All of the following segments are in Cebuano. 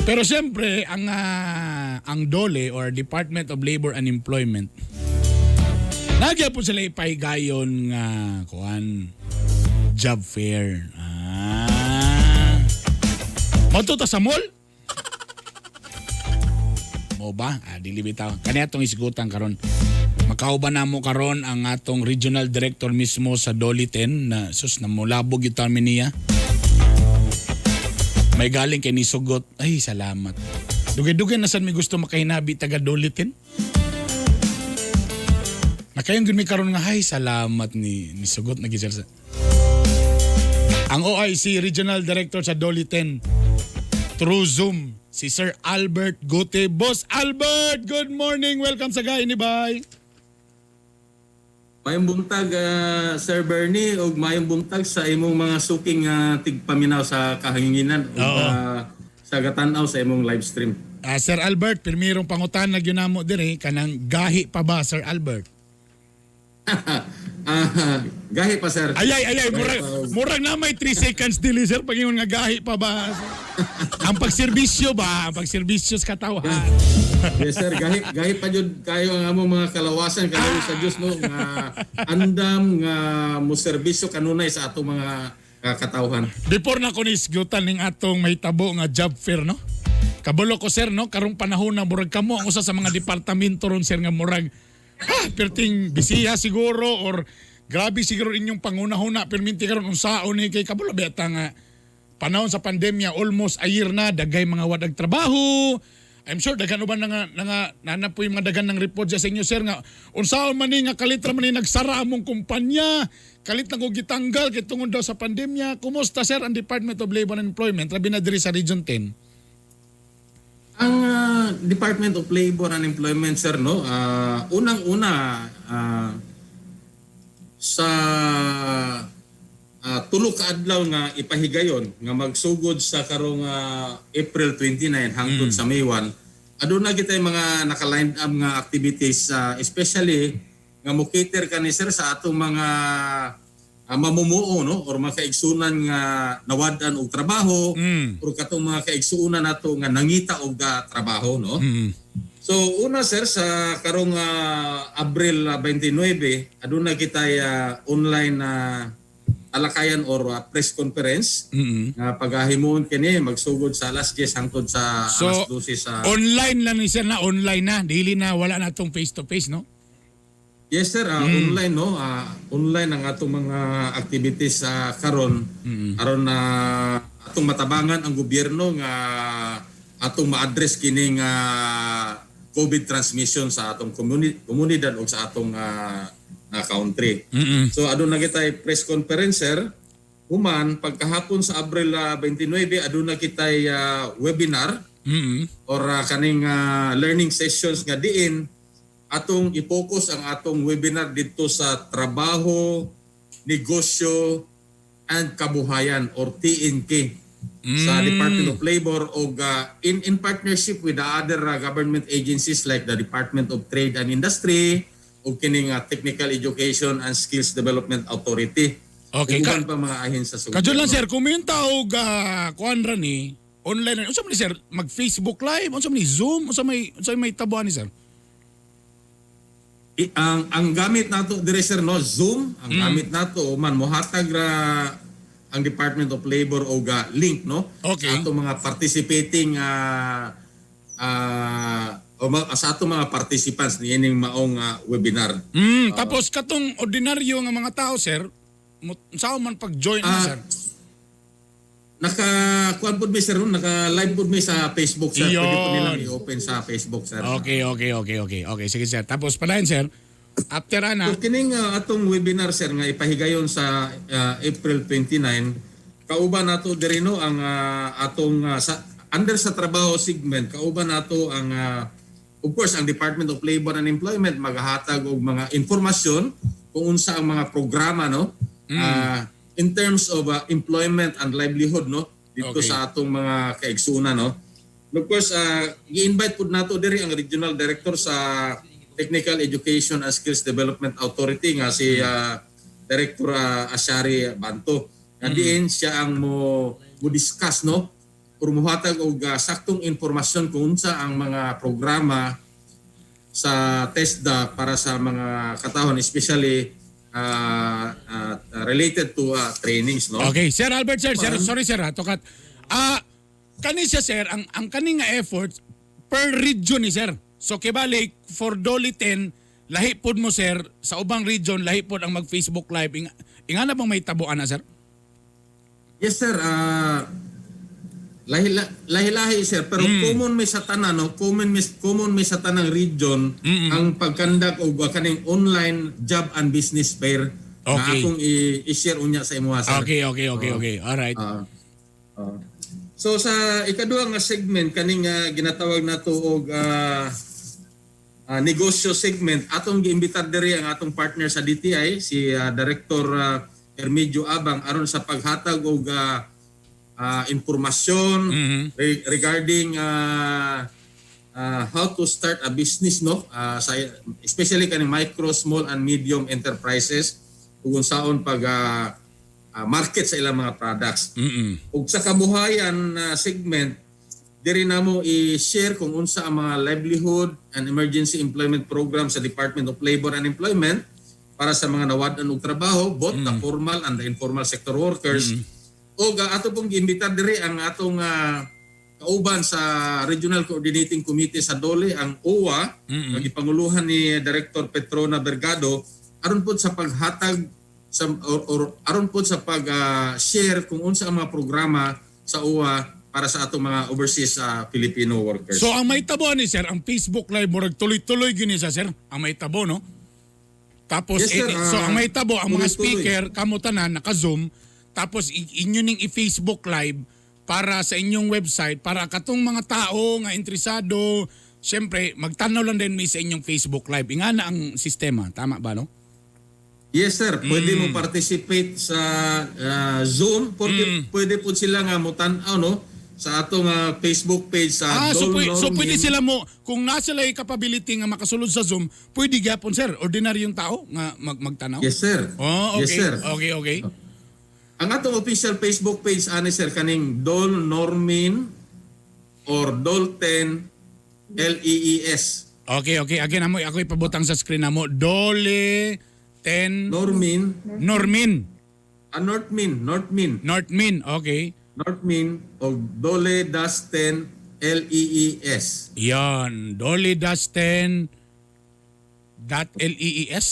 Pero siyempre, ang DOLE or Department of Labor and Employment, nagya po sila ipahigayon nga kuan, job fair. Ah. Mo ta sa mall? Mo ba? Ah, dili bitaw. Kani atong isgutan karon. Makauban na mo karon ang atong regional director mismo sa DOLE 10 na sus, namulabog gyud kami niya. May galing kay nisugot. Ay, salamat. Dugay-dugay na sad mi gusto makahinabi taga DOLE 10. Nakayon gyud mi karon nga hay salamat ni nisugot na gyud sir. Ang OIC Regional Director sa DOLE 10 through Zoom, si Sir Albert Gute. Boss Albert, good morning. Welcome sa Gahi ni Bay. Mayong buntag, Sir Bernie, ug mayong buntag sa imong mga suking tigpaminaw sa kahanginginan ug sa gatan-aw sa imong live stream. Ah, Sir Albert, pirmirong pangutan na gyud namo diri, kanang gahi pa ba, Sir Albert? Ah, gahi pa, sir. Ayay, ayay, murag na may 3 seconds dili, sir, pag-ingon nga gahi pa ba. Ang pagserbisyo ba, ang pagserbisyo sa katawhan. Yes sir, gahi gahi pa jud kayo ang among mga kalawasan kaluoy sa Dios, no, nga andam nga mo serbisyo kanunay sa atong mga katawhan. Before na ko nisgutan ning atong mahitabo nga job fair, no? Kabalo ko, sir, no, karong panahon na murag kamo ang usa sa mga departamento ron, sir, nga murag perting bisiya siguro or grabe siguro inyong pangunahuna perminti karon unsaon ni kay kabalo beta nga panahon sa pandemya, almost a year na, daghay mga wadag trabaho. I'm sure daghan uban nga nana po yung mga daghan ng report sa inyo, sir, nga unsaon man ni nga kalit ra man ni nagsara among kumpanya, kalit na ko gitanggal kay tungod daw sa pandemya. Kumusta, sir, ang Department of Labor and Employment labi na diri sa Region 10? Ang Department of Labor and Employment, sir, no, unang-una sa tulo ka adlaw nga ipahigayon nga magsugod sa karong April 29 hangtod sa May 1, aduna kitay mga naka-line up nga activities, especially nga mo cater kani, sir, sa atong mga mamumuo, no, or mga kaigsunan nga nawad-an og trabaho or katong mga kaigsuonan nato nga nangita og trabaho, no. So una, sir, sa karong Abril 29, aduna kitay online na talakayan or press conference nga pagahimuon kini magsugod sa alas 10 hangtod sa So, alas 12 sa online lang ni sir na online na, dili na, wala na tong face to face, no? Yes sir, online, no, online ang atong mga activities sa karon aron na atong matabangan ang gobyerno nga atong ma-address kining COVID transmission sa atong komunidad o sa atong country. So aduna kitay press conference, sir. Human pagkahapon sa Abril 29, aduna kitay webinar or kaning learning sessions nga diin atong i-focus ang atong webinar dito sa trabaho, negosyo and kabuhayan or TNK sa Department of Labor o in partnership with the other government agencies like the Department of Trade and Industry o kining Technical Education and Skills Development Authority. Okay, Ug uban pa mga ahensya sa Kadyo lang gobyerno. sir, kung may tao kuan ra ni online, unsa man ni, sir, mag Facebook Live, unsa man ni, Zoom, unsa may tabuan ni sir? Ang gamit nato dire, sir, no, Zoom ang gamit nato man mohatag ra ang Department of Labor og link, no, sa atong mga participating o sa atong mga participants niining maong webinar. Tapos katong ordinaryo nga mga tao, sir, unsa man pag-join na, sir? Naka kuan pud mi, sir, no? Naka live pud mi sa Facebook, sir. Pwede po Iyon. nilang i-open sa Facebook, sir. Okay. Okay, sige sir. Tapos padayon, sir. After ana, So kining atong webinar, sir, nga ipahigayon sa April 29, kauban nato diri, no, ang atong sa under sa trabaho segment, kauban nato ang of course ang Department of Labor and Employment maghahatag og mga impormasyon kung unsa ang mga programa, no, in terms of employment and livelihood, no, dito sa atong mga kaigsuonan, no. And of course, gi-invite pud nato diri ang regional director sa Technical Education and Skills Development Authority nga si Director Ashari Banto. Nga diin siya ang mo discuss, no, or muhatag og saktong impormasyon kung unsa ang mga programa sa TESDA para sa mga katawhan, especially related to trainings, no? Okay, Sir Albert, sir, sir, sorry sir, ha, tokat. Kani siya, sir, ang kani nga effort per region ni sir. So kibalik for DOLE 10, lahi pod mo, sir, sa ubang region lahi pod ang mag Facebook Live. Ingana bang may tabuan na, sir? Yes, sir, lahi lahi sir, pero common may sa tanan, no? Common may sa tanang region ang pagkandak og kaning online job and business fair na akong i-share unya sa imuha, sir. Okay. All right. So sa ikaduha nga segment, kaning ginatawag nato og negosyo segment, atong giimbitar diri ang atong partner sa DTI, si Director Hermidio Abang, aron sa paghatag og impormasyon regarding how to start a business, no, sa especially kaning micro, small and medium enterprises ug unsaon pag market sa ilang mga products. Ug sa kabuhayan na segment, diri namo i-share kung unsa ang mga livelihood and emergency employment program sa Department of Labor and Employment para sa mga nawad-an og trabaho, both the formal and the informal sector workers. Ug ato pong giimbitar diri ang atong kauban sa Regional Coordinating Committee sa DOLE, ang OWWA, nga gipanguluhan ni Director Petrona Bergado, aron pod sa paghatag sa or aron pod sa pag share kung unsa ang mga programa sa OWWA para sa atong mga overseas Filipino workers. So ang may tabo ni sir, ang Facebook Live murag tuloy-tuloy gyud ni siya, sir. Ang may tabo, no? Tapos Yes, sir. So ang may tabo ang mga tuloy-tuloy. speaker kamo tanan naka-Zoom, tapos inyo ning i-Facebook Live para sa inyong website para katong mga tao nga interesado, syempre magtanaw lang din mi sa inyong Facebook Live. Ingana ang sistema, tama ba, no? Yes, sir, pwede mo participate sa Zoom, pwede po sila nga motan-aw, no, sa atong Facebook page sa Ah, so, Dol so pwede Normin. sila mo, kung nasa sila capability nga makasulod sa Zoom, pwede gyapon, sir, ordinaryong tao nga magtanaw. Yes, sir. Oh, okay. Yes, sir. Okay. Ang atong official Facebook page ani, sir, kaning Dol Normin or Dol 10 LEES. Okay. Again, amo ako ipabutang sa screen namo. Dole 10 Normin, Normin. Northmin, Northmin, Northmin. Okay. Northmin o Dole dash 10 LEES. Yan. Dole dash 10.LEES.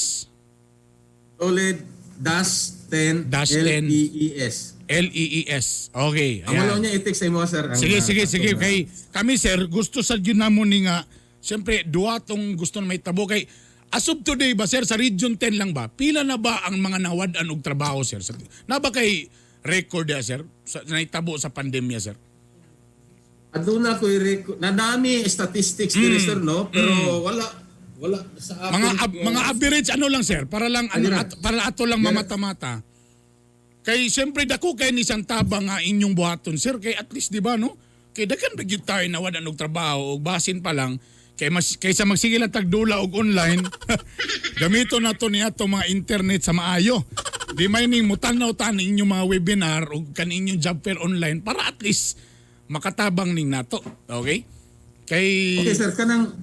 Dole dash 10 Dash 10. LEES. LEES. Okay. Ang wala Ayan. niya i-text sa imo, sir. Ang, Sige, sige, sige. atong, Kay kami, sir, gusto sa gyud namo ni nga siyempre duha tong gusto na may tabo kay as of today ba, sir, sa Region 10 lang ba, pila na ba ang mga nawad-an og trabaho, sir? Na ba kay record ya, sir, sa naitabo sa pandemya, sir? Aduna ko nadami statistics diri, sir, no, pero wala wala sa akong Mga average ano lang, sir, para lang ano Ayun na. para ato lang mamata-mata. Kay siyempre dako kay ni siyang tabang nga inyong buhaton, sir, kay at least, di ba, no, kay daghan ba gyud tayo na wala og trabaho og basin pa lang kay mas kaysa magsige lang tagdula og online, gamito na to ni ato mga internet sa maayo. Di may ning mutanaw ta ni inyong mga webinar og kan inyong job fair online para at least makatabang ning nato, okay, kay Okay, sir, kanang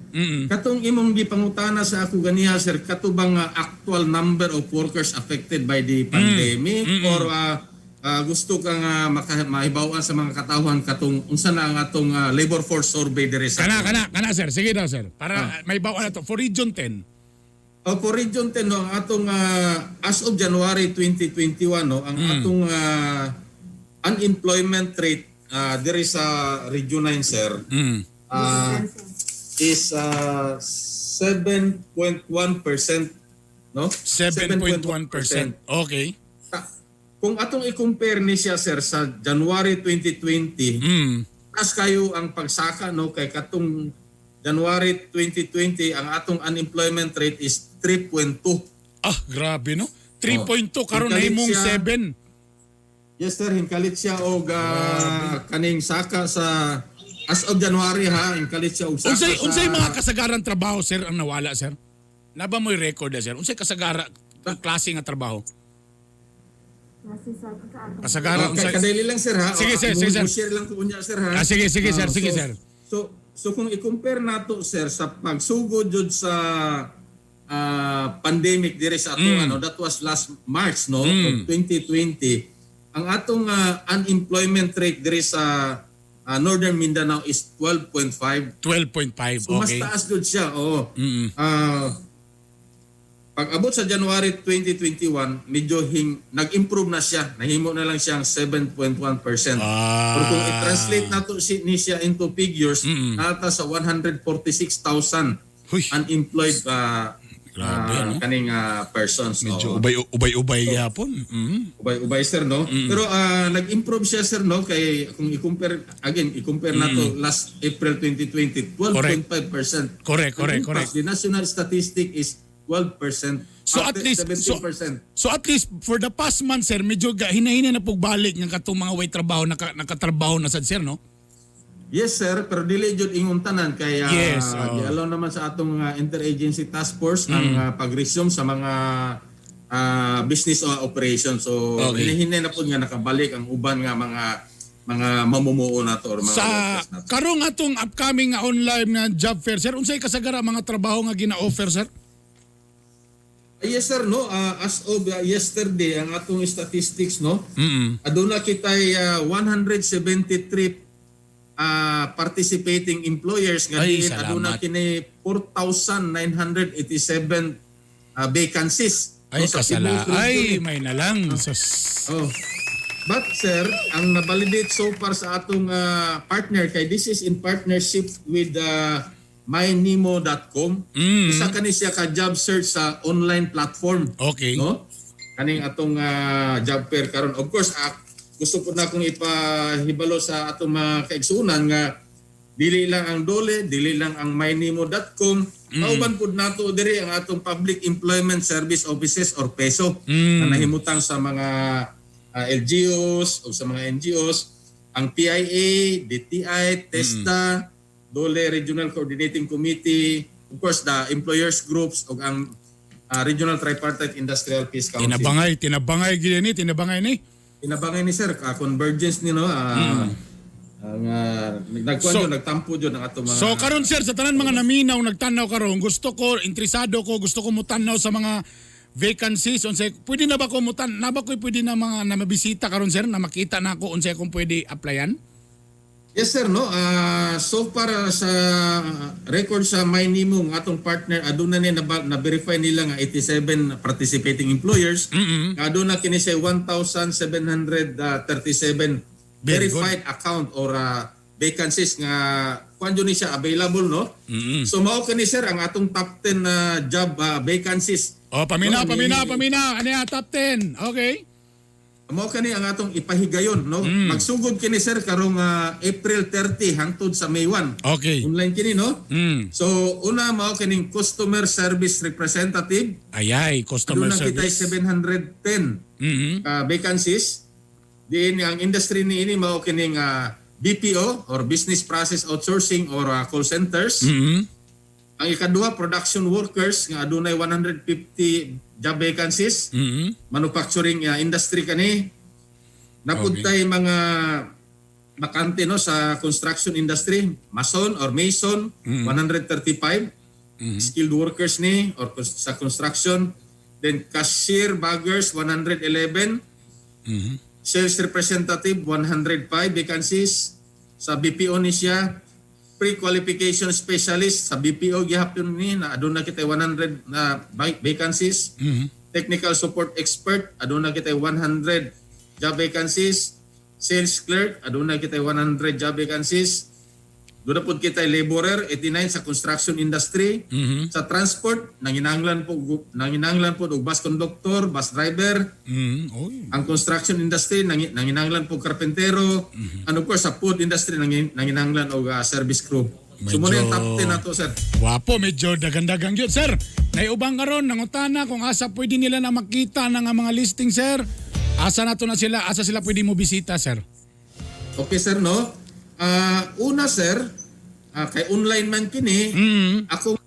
katong imong gipangutana sa ako ganiha, sir, kato bang actual number of workers affected by the pandemic or gusto ka nga mahibaw-an sa mga katawhan katong unsa na ang atong labor force survey diri sa Kana kana kana, sir, sige daw, sir, para may bawa na to for Region 10. Oh, for Region 10, no, ang atong as of January 2021, no, ang atong unemployment rate diri sa Region 9, sir, is 7.1%, no? 7.1%. Okay. Kung atong i-compare ni siya, sir, sa January 2020, taas kayo ang pagsaka, no, kay katong January 2020 ang atong unemployment rate is 3.2. Ah, grabe, no? 3.2 karon Ikalit na imong 7. Yes, sir, hinkalit siya og kaning saka sa as of January ha, hinkalit siya og saka Unsay sa unsay mga kasagaran trabaho, sir, ang nawala, sir? Naba mo'y record na, sir? Unsay kasagara klase nga trabaho? Kasagaran Okay, unsay kadali lang, sir, ha. Sige, Oh, sir, sige, sir. Mo-share lang ko unya, sir, ha. Ah, sige, sige, sir, sige, sir. So kung i-compare nato, sir, sa pagsugod jud sa pandemic diri sa ato, ano, that was last March, no, of 2020, ang atong unemployment rate diri sa Northern Mindanao is 12.5. 12.5, So mas taas jud siya, oo. Pag abot sa January 2021, medyo nag-improve na siya. Nahimo na lang siyang 7.1%. Pero kung i-translate nato ni siya into figures, nata sa 146,000 Huy. unemployed Grabe, no? kaning persons. Medyo Oo. ubay ubay-ubay gyapon. Ubay-ubay, sir, no? Pero nag-improve siya, sir, no? Kay kung i-compare again, i-compare nato last April 2020, 12.5%. Correct, Ang impact, correct. the national statistic is 12%. So at least 17%. So at least for the past month, sir, medyo hinahina na pug balik nga katong mga way trabaho nakatrabaho na sad, sir, no? Yes, sir, pero dili jud ingon tanan kay giallow naman sa atong interagency task force ang pag-resume sa mga business operation. So hinahinay na pud nga nakabalik ang uban nga mga mamumuo nato or mga Sa workers nato. karong atong upcoming nga online nga job fair, sir, unsay kasagara mga trabaho nga gina-offer, sir? Yes, sir, no, as of yesterday ang atong statistics, no, aduna kitay 173 participating employers nga Ay, diin aduna salamat. kini 4,987 vacancies. Ay, No, sa kasala. Cebu region Ay, eh. may na lang. Sus. Oh. But sir, ang na-validate so far sa atong partner kay this is in partnership with mynimo.com. Isa kani siya ka job search sa online platform. No? Kaning atong job fair karon. Of course, gusto po na akong ipahibalo sa atong mga kaigsunan nga dili lang ang DOLE, dili lang ang mynimo.com. Kauban pud nato diri ang atong Public Employment Service Offices or PESO na nahimutang sa mga LGUs o sa mga NGOs, ang PIA, DTI, TESDA, DOLE Regional Coordinating Committee, of course the employers groups ug ang Regional Tripartite Industrial Peace Council. Tinabangay, tinabangay gid ni, tinabangay ni. Tinabangay ni sir, convergence ni, no, ang nagkuan So- yun, nagtampo jud ang ato mga So karon, sir, sa tanan mga naminaw nagtanaw karon, gusto ko, interesado ko, gusto ko mutanaw sa mga vacancies unsay pwede na ba ko mutan na ba ko pwede na mga na mabisita karon, sir, na makita na ako unsay akong pwede applyan? Yes, sir, no, so far sa record sa Mynimo nga atong partner, aduna ni na verify nila nga 87 participating employers. Aduna kini siya 1,737 Very verified account or vacancies nga kuan jud ni siya available, no. So mao kani, sir, ang atong top 10 na job vacancies. Oh, paminaw, No, paminaw, paminaw. Ano yan? Top 10. Okay. Mao kani ang atong ipahigayon, no. Magsugod kini, sir, karong April 30 hangtod sa May 1. Online kini, no. So una, mao kining customer service representative. Ayay, customer Aduna kita service. 710 vacancies. Diin ang industry ni ini mao kining BPO or business process outsourcing or call centers. Ang ikaduha, production workers nga adunay 150 job vacancies. Manufacturing industry kani. Napud tay mga bakante, no, sa construction industry, mason or mason, 135 skilled workers ni or sa construction. Then cashier baggers 111, sales representative 105 vacancies sa BPO ni siya, pre-qualification specialist sa BPO gihapon ni na aduna kita 100 na vacancies, technical support expert aduna kita 100 job vacancies, sales clerk aduna kita 100 job vacancies. Doon na pud kita laborer 89 sa construction industry. Sa transport nanginahanglan po og bus conductor, bus driver. Oy. Ang construction industry nanginahanglan po karpentero. And of course sa food industry nanginahanglan og service crew. So mao na yung top 10 nato, sir. Wapo, medyo dagandagang yun. Sir, naiubang karon nangutana kung asa pwede nila na makita ng mga listing, sir. Asa nato na sila, asa sila pwede mo bisita, sir? Okay, sir, no. Una, sir, kay online man kini, akong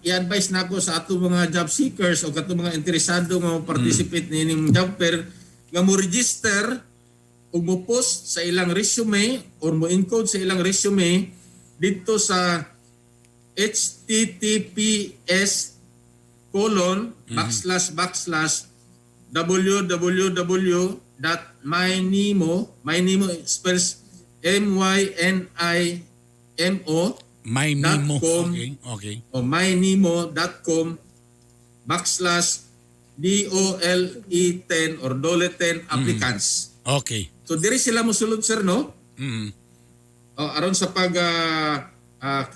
i-advise nako sa ato mga job seekers o katong mga interesado nga mo-participate niining job fair nga mo register ug mo post sa ilang resume or mo encode sa ilang resume dito sa https:\\www.mynimo, mynimo spells mynimo My dot Mimo. com. Okay. O mynimo.com\DOLE10 or DOLE 10 applicants. So diri sila mosulod, sir, no? O, aron sa pag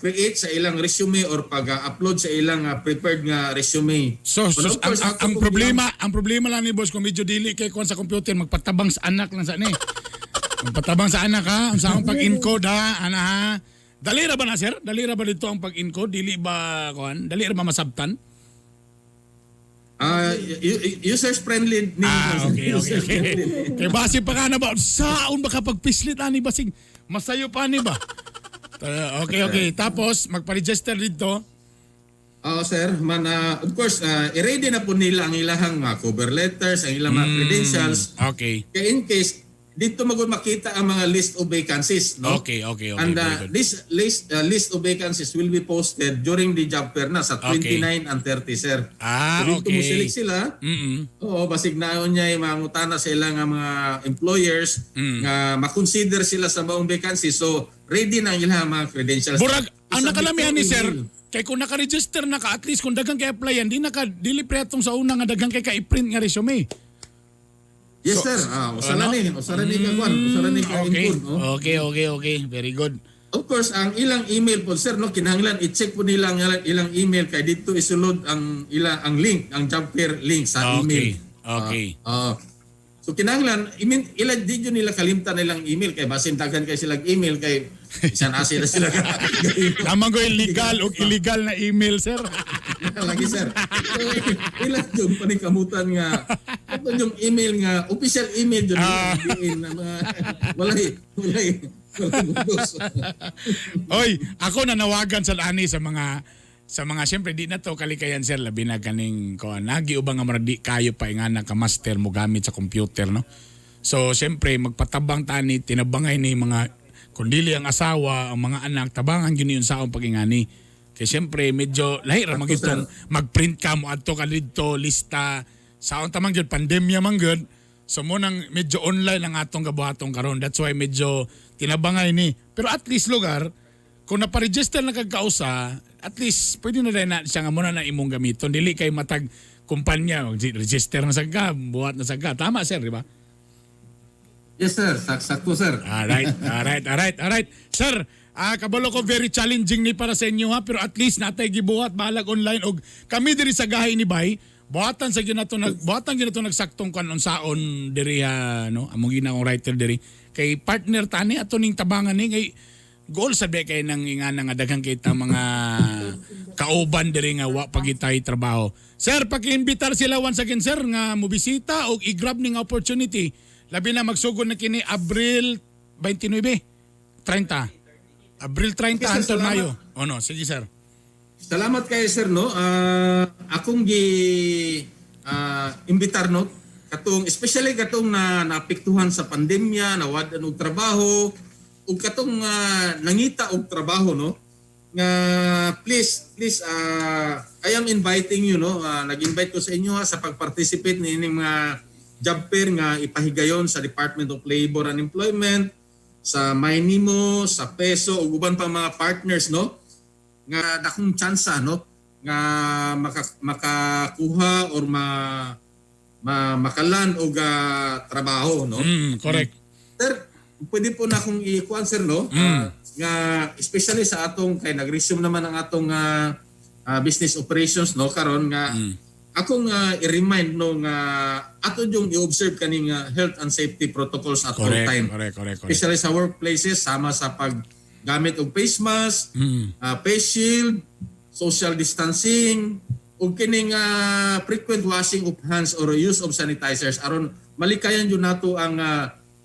create sa ilang resume or pag upload sa ilang prepared nga resume. So, But so of course, ang, ato ang pong problema lang ni boss kung medyo dili kay kuan sa computer, magpatabang sa anak lang sa ni. Magpatabang sa anak ha, unsa ang pag-encode ha, ana ha. Dali ra ba na, sir? Dali ra ba dito ang pag-encode? Dili ba kuan? Dali ra ba masabtan? Users friendly ni. Ah, okay. Users friendly. Kay base pa ka na ba? Saon ba kapag pislit ani basing? Masayo pa ni ba? Okay. Tapos magpa-register dito. Oo, sir. Man, of course, i-ready na po nila ang ilahang mga cover letters, ang ilang mga credentials. Kaya in case, dito magud makita ang mga list of vacancies, no? Okay. And very good. this list of vacancies will be posted during the job fair na sa 29 and 30, sir. So dito mo select sila. Oo, basig naon niya yung mga ngutana sa ilang nga mga employers nga makonsider sila sa maong vacancy. So ready na ang ilang mga credentials. Burag, ang Isang nakalamihan ni sir, email. Kay kung naka-register na ka, at least kung daghang kay applyan, di naka, dili pre atong sa una nga daghang kay ka-i-print nga resume. Yes, sir. Ah, usara ano? ni, usara ni ka kwan, usara ni ka input, oh. Okay. Very good. Of course, ang ilang email po, sir, no, kinahanglan i-check po nila ang ilang email kay dito isulod ang ilang ang link, ang job fair link sa email. Ah, so kinahanglan, I mean, ila di jud nila kalimtan nilang email kay basin daghan kay silang email kay bisan asa na sila ka. Lamang ko legal o illegal na email, sir. Lagi, sir. So, ila yung paningkamutan nga ito yung email nga official email jud nila diin na mga walay mundos. Oy, ako nanawagan sa ani sa mga siyempre di na to kalikayan, sir, labi na kaning kuan nagi uban nga murag di kayo pa ingana ka master mo gamit sa computer, no? So siyempre magpatabang tani tinabangay ni mga kung dili ang asawa, ang mga anak, tabangan gyud yun sa akong pag-ingani. Kay siyempre medyo lahi ra man gyud tong mag-print ka mo adto ka didto lista sa tamang gyud pandemya man gyud. So mo nang medyo online ang atong gabuhaton karon. That's why medyo tinabangay ni. Pero at least lugar kung napa-register na kag kausa, at least pwede na rin na siya nga muna na imong gamiton. Dili kay matag kumpanya, register na sa ka, buhat na sa ka. Tama, sir, di ba? Yes, sir, sakto, sir. Alright. Sir, kabalo ko very challenging ni para sa inyo ha, pero at least natay gibuhat bahalag online og kami diri sa gahay ni Bay, buhatan sa ginato nag buhatan ginato nagsaktong kan unsaon diri ha, no, among ginakong writer diri kay partner tani ato ning tabangan ni kay goal sabi kay nang ingana nga daghan kita mga kauban diri nga wa pagitay trabaho. Sir, pakiimbitar sila once again, sir, nga mobisita og i-grab ning opportunity. Labi na magsugod na kini Abril 29, 30. Abril 30 Okay, sir, hangtod salamat. Mayo. Oh no, sige, sir. Salamat kayo, sir, no. Akong gi imbitar no katong especially katong na naapektuhan sa pandemya, nawad-an og trabaho ug katong nangita og trabaho, no, nga please, please, I am inviting you, no. Nag-invite ko sa inyo ha, sa pag-participate niining mga job fair nga ipahigayon sa Department of Labor and Employment, sa Mynimo, sa PESO ug uban pa mga partners, no, nga dakong tsansa, no, nga makakuha or ma makalan og trabaho, no. Correct. Sir, pwede po na akong i-kuan, sir, no? Nga especially sa atong kay nag-resume naman ang atong business operations, no, karon nga akong i-remind, no, nga ato yung i-observe kaning health and safety protocols at all time. Correct. Especially sa workplaces sama sa paggamit og face mask, face shield, social distancing, ug kining frequent washing of hands or use of sanitizers aron malikayan jud nato ang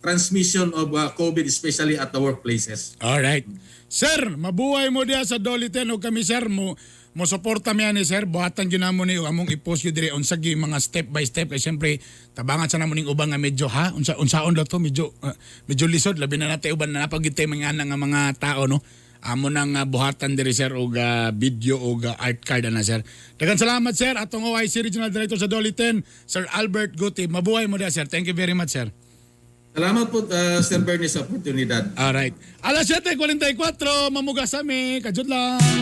transmission of COVID, especially at the workplaces. Alright. Sir, mabuhay mo diha sa DOLE 10 og kami, sir, mo mo suporta mi ani, sir. Buhatan gyud namo ni among i-post gyud diri unsa gyud mga step by step kay siyempre tabangan sa namo ning uban nga medyo ha unsa unsaon daw to, medyo medyo lisod, labi na natay uban na napagid tay mga ana nga mga tao, no? Amo nang buhatan diri, sir, og video og art card ana, sir. Daghang salamat, sir, atong OIC Regional Director sa DOLE 10, Sir Albert Guti. Mabuhay mo diha, sir. Thank you very much, sir. Salamat po, Sir Bernie, sa oportunidad. Alright. Alas 7:44, mamugas mi, kajud lang.